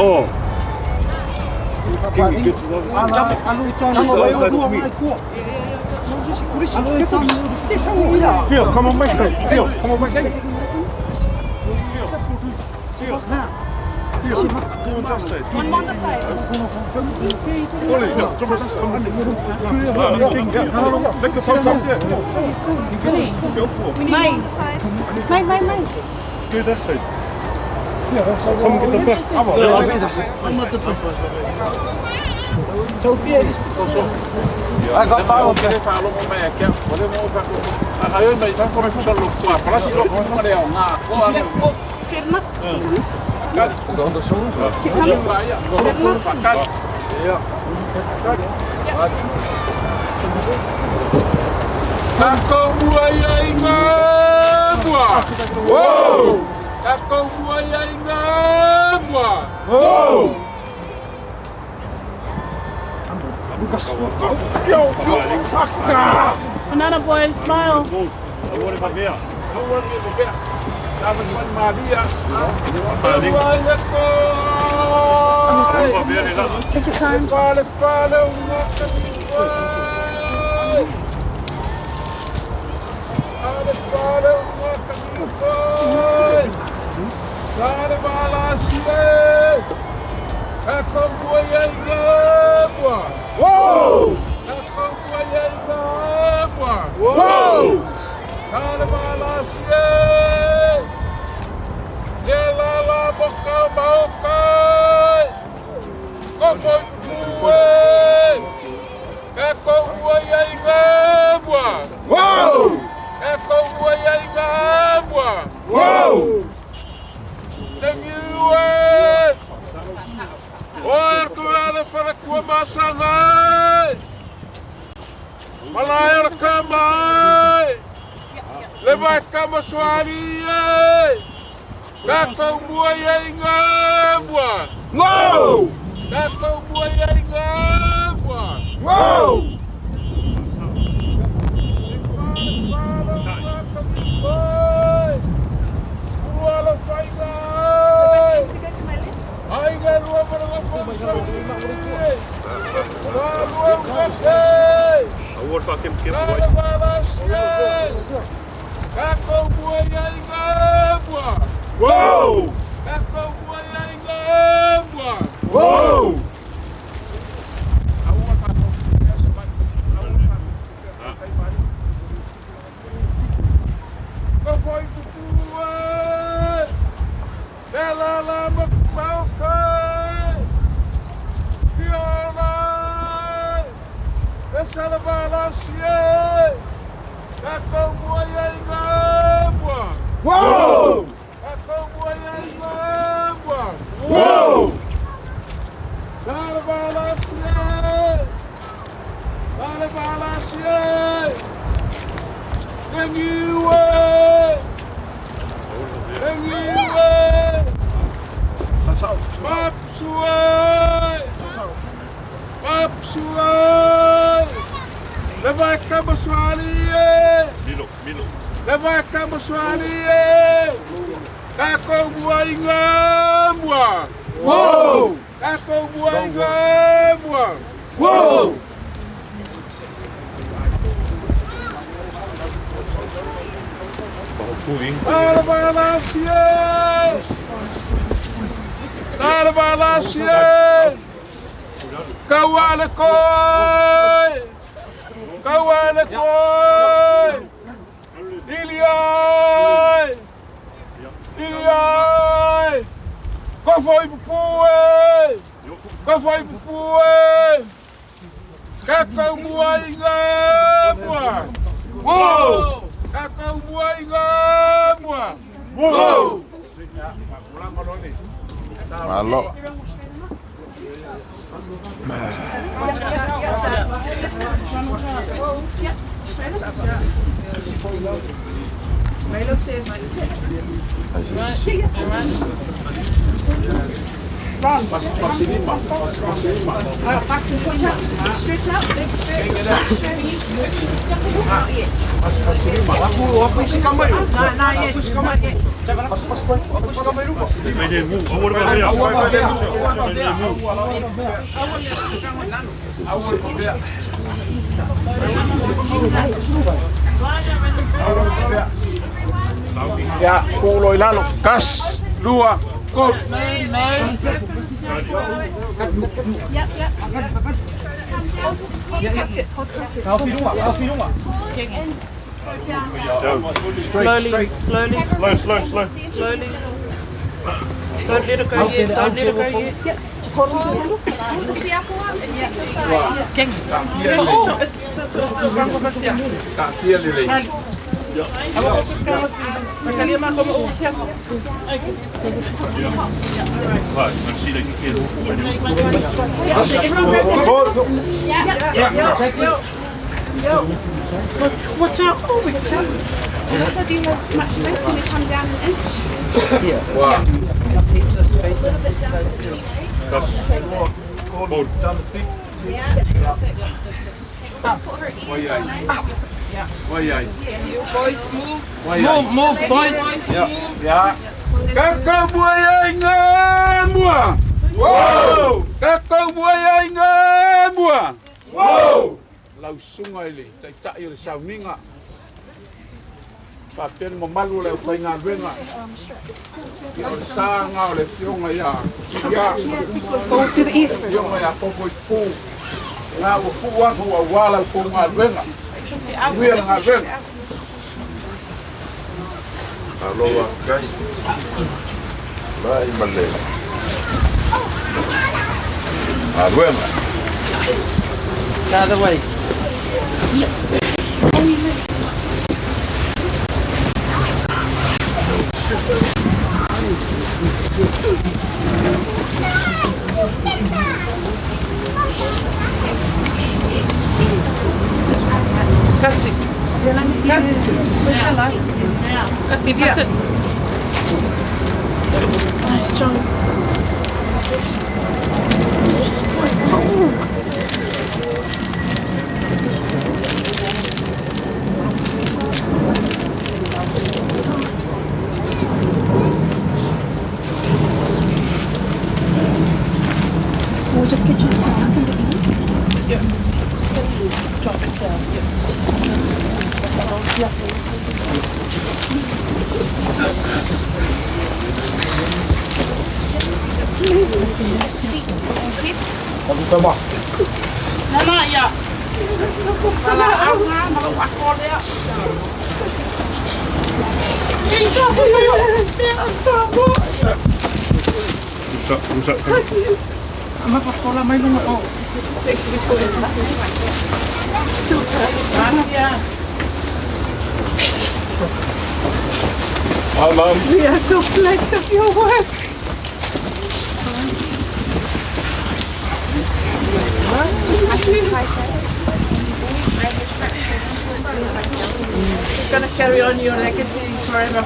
Oh. Can you get to the other side? Phil, come on my side. Phil, come on my side. Phil, Phil, go on that side. One on the side. Ollie, come on that side. Make a top. Mine. Mine, mine, mine. Go that side. Come and get the back. Sophia. Whoa! Banana boys, smile. Take your time. Whoa! Whoa! Whoa! Whoa! Whoa! To go to my left. Whoa! Whoa! Whoa! Whoa! Whoa! Whoa! Whoa! Whoa! Malo. Ron. Watch out. Stretch out. Big stretch. Not yet. Ya, kulo ilalo. Kas, lua, kol. Yep, yep. Slowly, slowly, Slow, slow, slow. slowly. Don't let it go yet. Don't let it go yet. Yep. Just hold on to the handle. Put the siapo up and check your size. Watch out. Oh, we can. Melissa, do you have much space? Can we come down an inch? Wah. A little bit down to the feet, eh? Yeah, perfect. Put her ears on, eh? Boys, move. Move, move, boys. Ya. Kakau buaya ngamua. Wow. Kakau buaya ngamua. Wow. Lau sunga ile, tai tai o le sauninga. Papen mamalu le upainga venga. O le sanga o le fionga ia. Ia. Fionga ia popo i pu. Ngā ua pu atu ua wala u ngā venga. Nuia ngā venga. Aloha kai. Lai male. Aluema. The other way. Kasi. Kasi. Kasi, pass it. Nice job. We'll just get you to tuck in the Yeah. Drop it down. Yeah. Nana, ya. Hi, Mum. We are so blessed of your work. You're gonna carry on your legacy forever.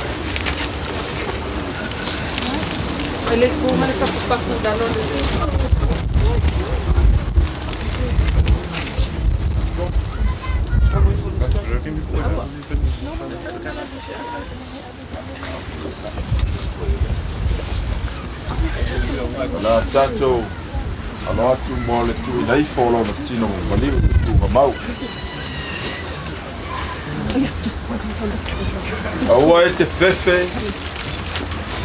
La tatou alo atu mo le tu nei folo na tino maliu le tu mau. Aua e te fefe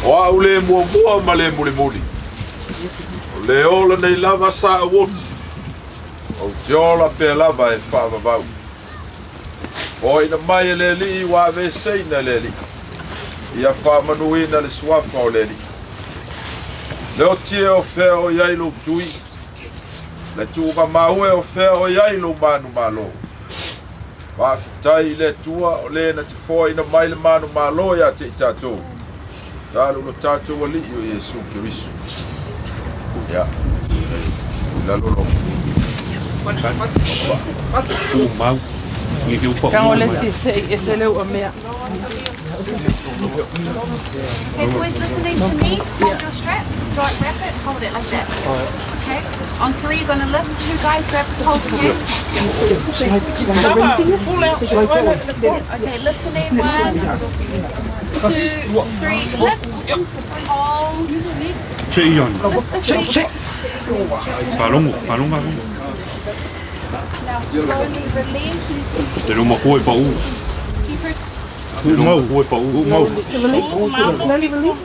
o au le mua mua ma le muli muli. O le ola nei lava sa awoti. O te ola pe lava e whaavavau. O ina mai e le lii wa ve seina le lii. Ia whaamanuina le suafa o le lii. Leo tie o fea o iai lo tui. Le tuuga maue o fea o iai lo manu malo. Whawhitai le tua o le na te foa ina mai le manu malo ia te i tātou. Tālu lo tātou ali o Iesu Kerisu. Ia. Lalo lo. Mau. Okay, boys, listening to me, hold your straps, don't wrap it, hold it like that. Okay? On three, you're going to lift. Two guys grab the poles again. Okay, listening. 1, 2, 3, lift. Hold. Lift the feet. Now slowly release. Keep her. Nice and slowly. Let the weight go down.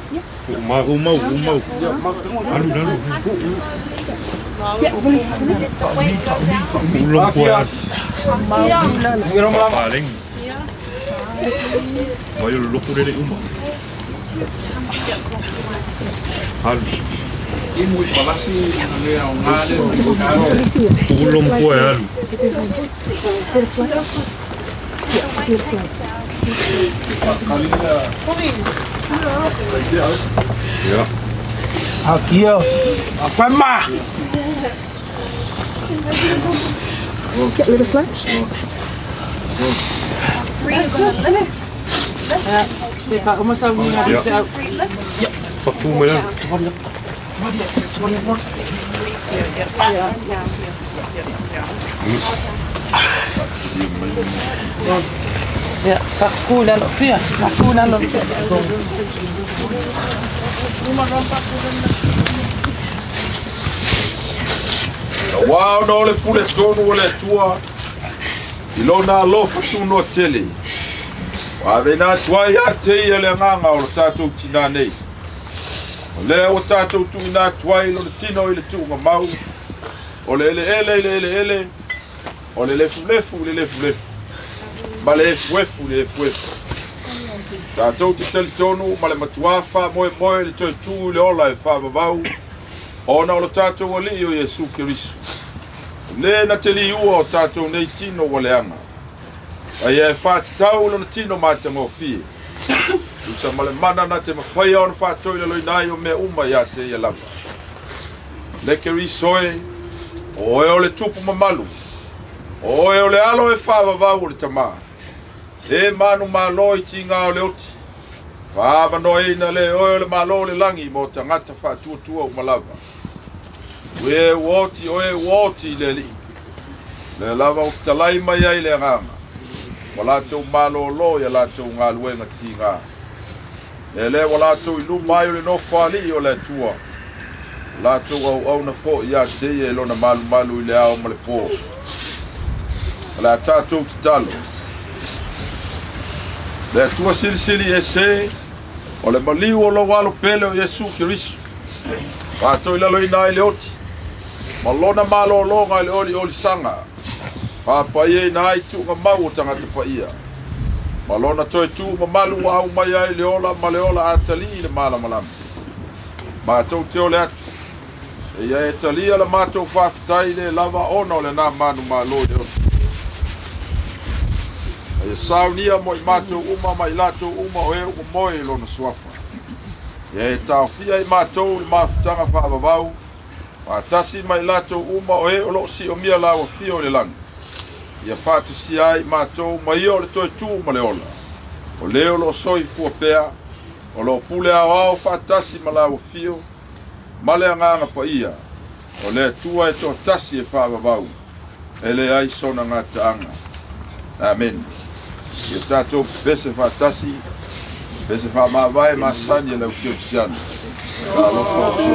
Get rid of slash. Three, you're going to lift. Three, lift. And down. Wao no le pule tonu o le tua i lona alofa tunoa tele. Ua aveina atu ai ia te ia le agaga o lo tatou tinā nei. O lea ua tatou tuuina atu ai lona tino i le tuugamau, o le eleele i le eleele, o le lefulefu i le lefulefu, ma le efuefu i le efuefu. Tatou te talitonu ma le matuā faamoemoe le toe tū i le ola e faavavau, ona o lo tatou alii o Iesu Keriso. Le na te liua o tatou nei tino ua leaga. Ai e whātatau lona tino mātangofie. Tusa ma le mana na te mawhaia ona whātoi le loina ai o mea uma ia te ia lava. Le Keriso e, o oe o le tupu mamalu. O oe o le alo e whaavavau o le tamā. E manu malo i tinga o le oti. Whaavanoa ina le oe o le malo o le langi mo tangata whaatuatua umalava. Ue uoti oe uoti i le alii. Le lava o talai mai ai le agaga. Wa latou malōlō ia latou galuega tigā. E lē ua latou i luma ai o le nofo alii o le Atua. Latou auauna foʻi ia te ia e lona malumalu i le ao ma le pō. O le a tatou tatalo. Le Atua silisili ese, o le maliu o lou alo pele o Iesu Keriso. Faatoi laloina ai le oti, ma lona malōlōga i le oliolisaga. Paapaiaina ai tuugamau o tagata paia. Ma lona toe tuu mamalu ua aumai ai le ola ma le ola atalii i le malamalama. Matou te ole atu. E ia e talia la matou faafetai le lava ona o lenā manu malo i le oti. Aia saunia mo i matou uma ma i latou uma o e ua moe i lona suafa. Ia e taofia i matou le mafutaga faavavau, faatasi ma i latou uma o e o loo siomia la ua fia o le lagi. Ia faatasia ai matou ma ia o le toe tū ma le ola. O le o loo soifua pea, o loo pule aoao faatasi ma la ua fio, ma le agaga paia, o le Atua e toatasi e faavavau, e leai sona gataaga. Amen. Ia tatou pepese faatasi, pese faamavae masani e le aukerisiano. Talofa o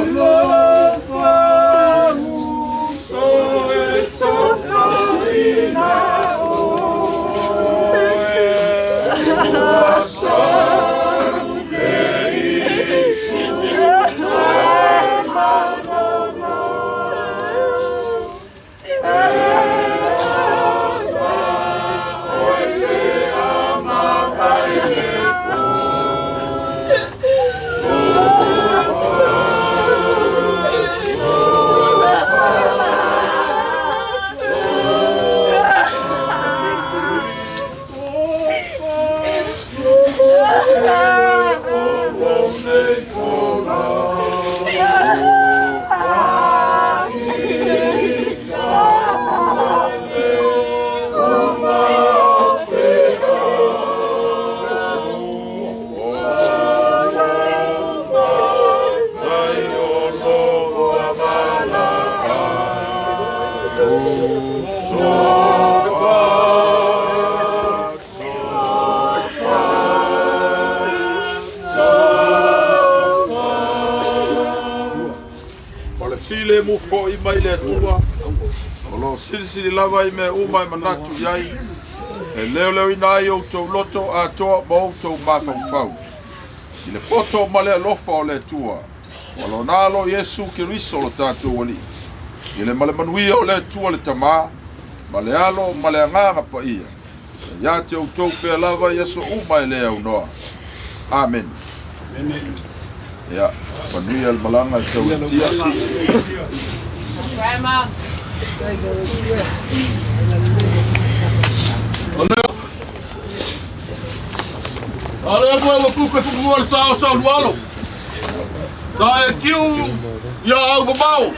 ai le Atua, o loo silisili lava i mea uma e manatu i ai, e leoleoina ai outou loto atoa ma outou mafaufau. I le poto ma le alofa o le Atua, o lona Alo Iesu Keriso lo tatou Alii, i le ma le manuia o le Atua le Tamā, ma le Alo ma le Agaga Paia, ia te outou pea lava i aso uma e le aunoa. Amen. Ia, manuia le malaga e tau e tia. Grandma. Ale fua ua kuke fukua le sao sao lualo. Sa e kiu ia au mamao.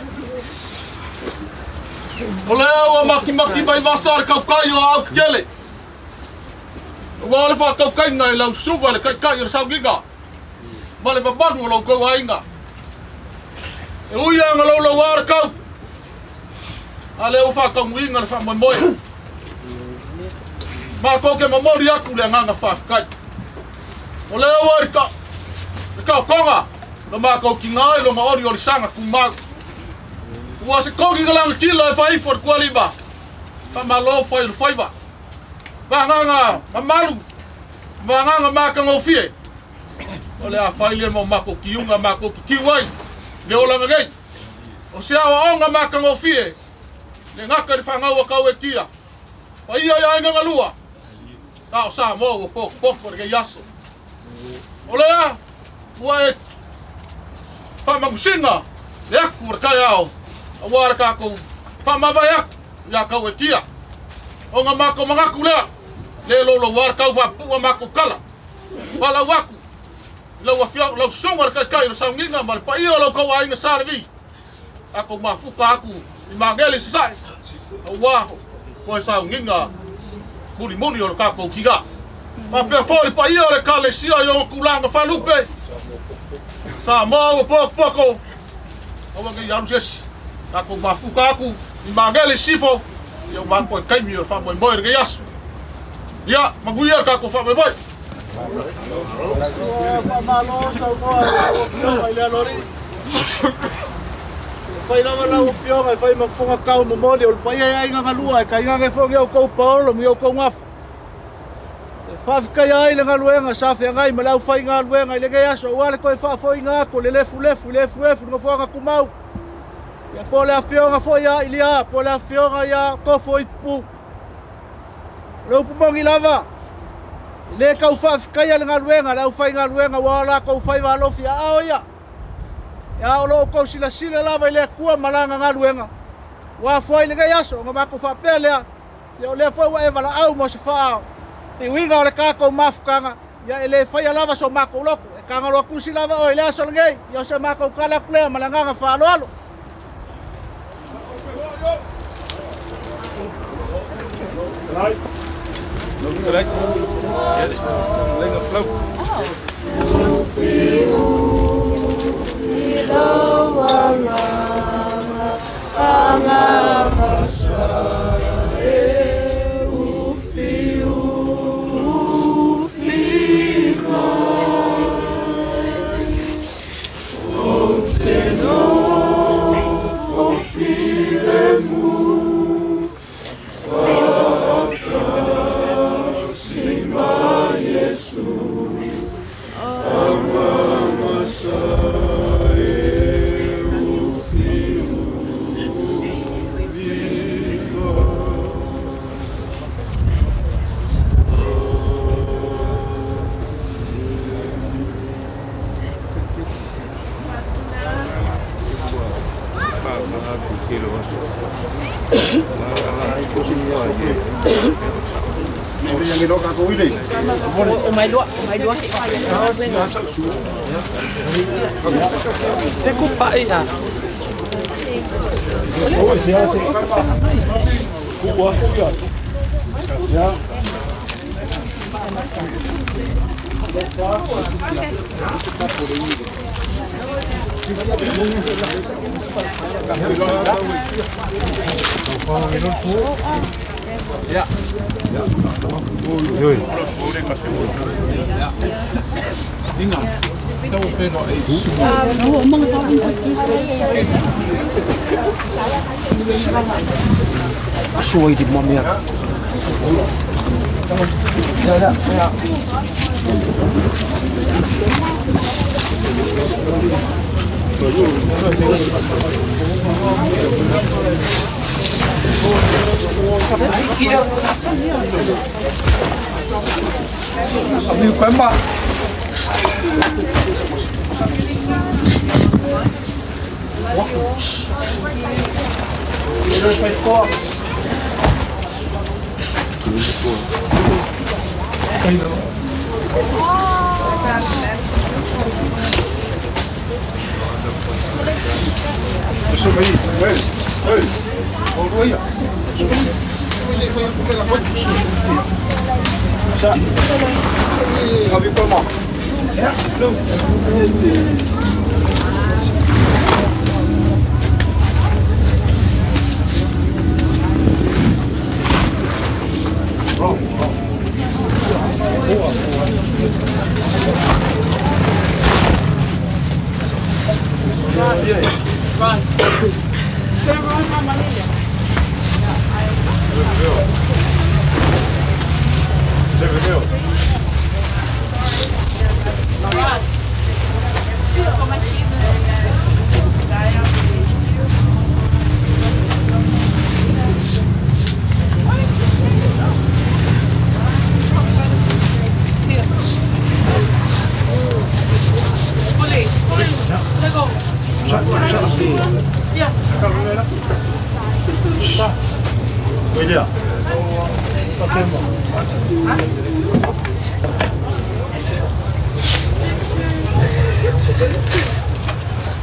O le au a makimaki mai vasa le kaukai o au kele. Ua le whakaukaiga i lau suva le kaikai o le saugiga. Ma le mamalu o lau kau ainga. E ui anga lau lau ara kau. A le ua whakauinga le whamoemoe. Ma koke mamori aku le anganga whawhikai. O le au ai ka le kau konga. No mākou ki ngai lo maori o le sanga kumau. Ua se koki ka langa kila e whaifo le kualima. Whamalo whai le whaiva. Whanganga mamalu. Whanganga mākangofie. O le a whaile mo mako ki unga mako ki kiwai. Le olanga gei. O se awa onga mākangofie. Le ngaka le whangaua kau e kia. Pa ia ia inga ngalua. Ta o sa mo o poko poko le gei aso. O le a ua e whamangusinga le aku o le kai ao. A wara kākou whamawai aku ia kau e kia. O ngā mako mangaku lea. Le lolo wara kau whapua mako kala. Walau aku. Lau afia lau songa le kai kai o saunginga ma le paia o lau kau ainga sa le vi. Ako mafuka aku i mangele sisai. Au waho koe saunginga muli muli o le kākou kiga. Ma pea fo le paia o le kalesia i o kulanga whalupe. Sa moa o poko poko. Aua ngai alu sesi. Ako mafuka aku i mangele sifo. Ia o mako e kaimi o whamoemoe le ngai aso. Ia, maguia kākou whamoemoe. Whamalo saunoa lau afioga i le alori. Whai lava lau afioga e whai mafonga kau momoli o le paia e ainga ngalua e kainga fongi au kou paolo mi au kou ngafa. E whawhikai ai le ngaluenga sa whengai ma lau whai ngaluenga i le ngai aso ua le koe whaafoi ngako le lefu lefu le efu efu nga fuanga kumau. Ia po le afioga foi ia ilia, po le afioga ia kofo i pu. Le upu mongi lava. Le kau whawhikaia le ngaluenga, le au whai ngaluenga, wa la kau whai walofi a ao ia. Ia o loo kau sila sila lava i le kua malanga ngaluenga. Wa fuai le ngai aso, nga mako whapea lea. Ia o lea fua ua e wala au mo se whaao. I uinga o le kākou mafukanga, ia e le whaia lava so mako loko. E kangalo kusi lava o i le aso le ngai, ia o se mako kala kulea malanganga whaaloalo. O mai lua te kupai a. Inga. Aso ai di mamia.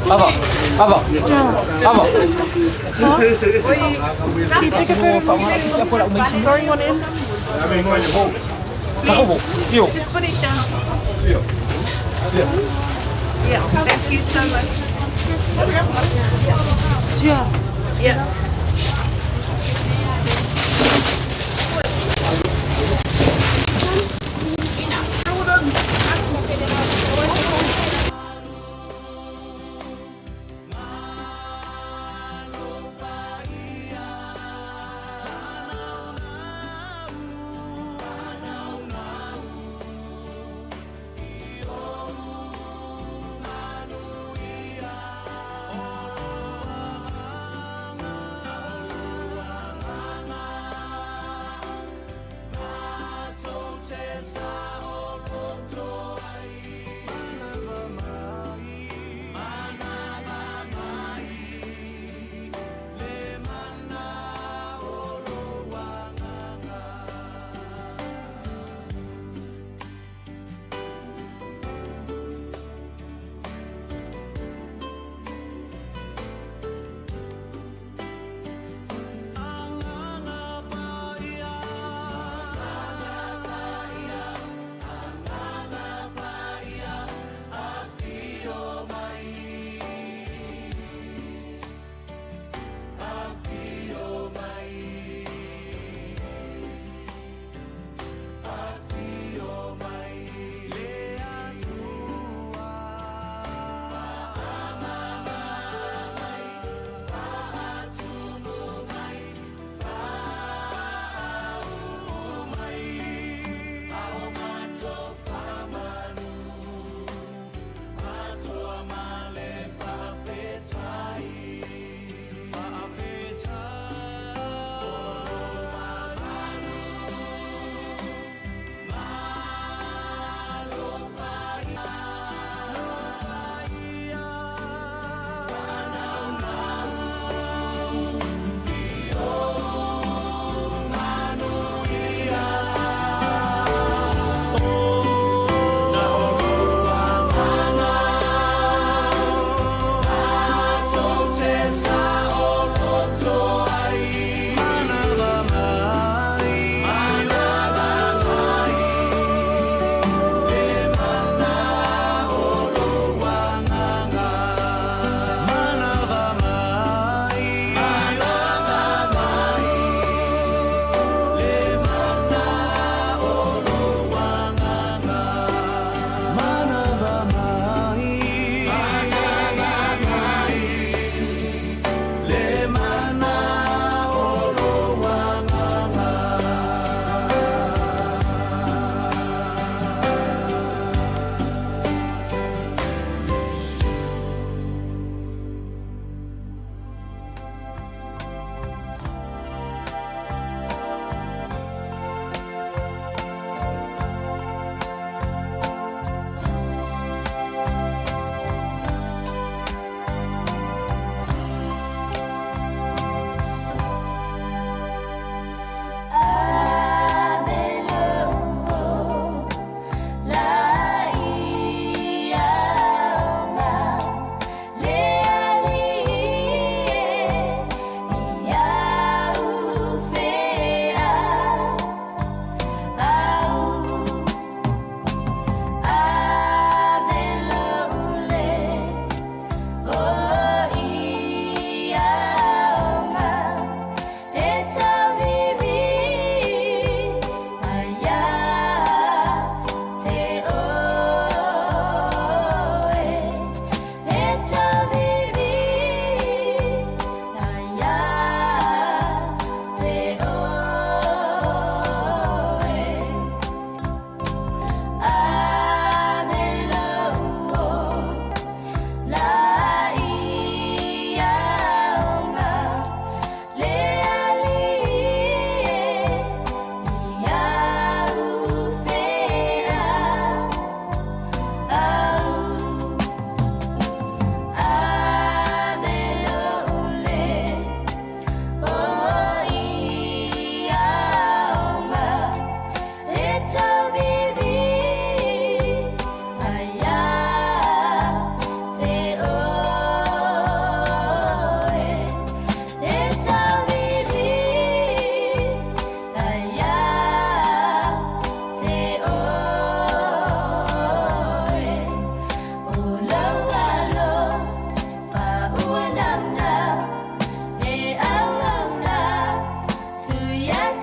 Ava, Ava, Ava. Can you take a photo of me throwing one in? Just put it down. Yeah, thank you so much. Yeah. Yeah.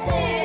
Te